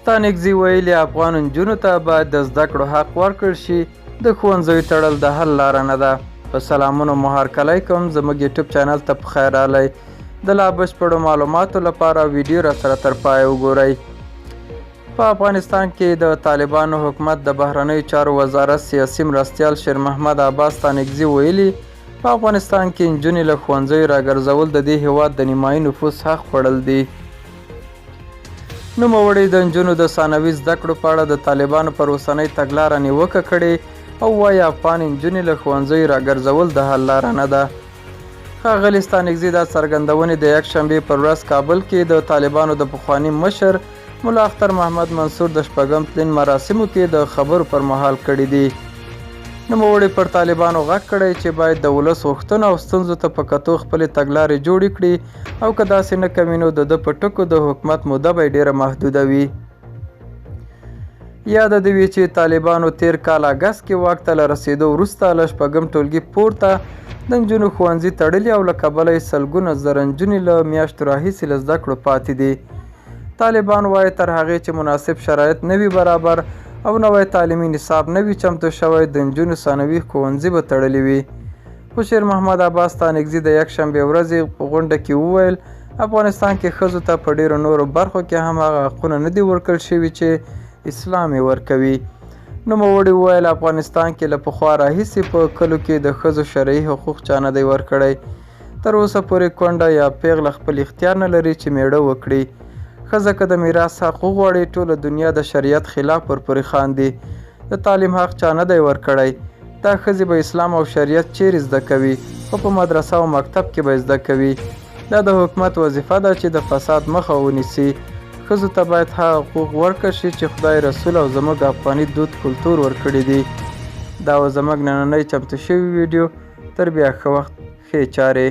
ستانکزي ویلي، افغان نجونو ته باید د زده کړو حق ورکړل شي، د ښوونځیو تړل د حل لاره نه ده. په سلامونو مو هرکلی کوم، زموږ یوټیوب چینل ته په خیر راغلی. د لا بشپړو معلوماتو لپاره ویډیو را سره تر پایه وګورئ. په افغانستان کې د طالبانو حکومت د بهرنیو چارو وزارت سیاسي مرستیال شیر محمد عباس ستانکزي ویلي، په افغانستان کې نجونې له ښوونځیو راګرځول د دې هېواد د نیمایي نفوس حق خوړل دي. نوموړي د نجونو د ثانوي زده کړو په اړه د طالبانو پر اوسنۍ تګلاره نیوکه کړې او وایي، افغان نجونې له ښوونځیو راګرځول د حل لاره نه ده. ښاغلي ستانکزي دا څرګندونې د یکشنبې پر ورځ کابل کې د طالبانو د پخواني مشر ملا اختر محمد منصور د شپږم تلین مراسمو کې د خبرو پر مهال کړې دي. نوموړي پر طالبانو غږ کړی چې باید د ولس غوښتنو او ستونزو ته په کتو خپلې تګلارې جوړې کړي او که داسې نه کوي نو د ده په ټکو د حکومت موده به یې ډېره محدوده وي. یاده دې وي چې طالبانو تېر کال اګست کې واک ته له رسېدو وروسته له شپږم ټولګي پورته د نجونو ښوونځي تړلي او له کبله یې سلګونه زره نجونې له میاشتو راهیسې له زده کړو پاتې دي. طالبان وایي، تر هغې چې مناسب شرایط نه وي برابر او نوی تعلیمي نصاب نه وي چمتو شوی، د نجونو ثانوي ښوونځي به تړلي وي. خو شیر محمد عباس ستانکزي د یکشنبې ورځې په غونډه کې وویل، افغانستان کې ښځو ته په ډېرو نورو برخو کې هم هغه حقونه نه دي ورکړل شوي چې اسلام یې ورکوي. نوموړي وویل، افغانستان کې له پخوا راهیسې په کلو کې د ښځو شرعي حقوق چا نه دی ورکړی. تر اوسه پورې کونډه یا پېغله خپل اختیار نه لري چې مېړه وکړي. ښځه که د میراث حق وغواړي، ټوله دنیا د شریعت خلاف ورپورې خاندي. د تعلیم حق چا نه دی ورکړی. دا ښځې به اسلام او شریعت چیرې زده کوي؟ خو په مدرسه او مکتب کې به زده کوي. دا د حکومت وظیفه ده چې د فساد مخه ونیسي. ښځو ته باید هغه حقوق ورکړل شي چې خدای، رسول او زموږ افغاني دود کلتور ورکړي دي. دا وه زموږ نننۍ چمتو شوې ویډیو. تر بیا ښه وخت، ښې چارې.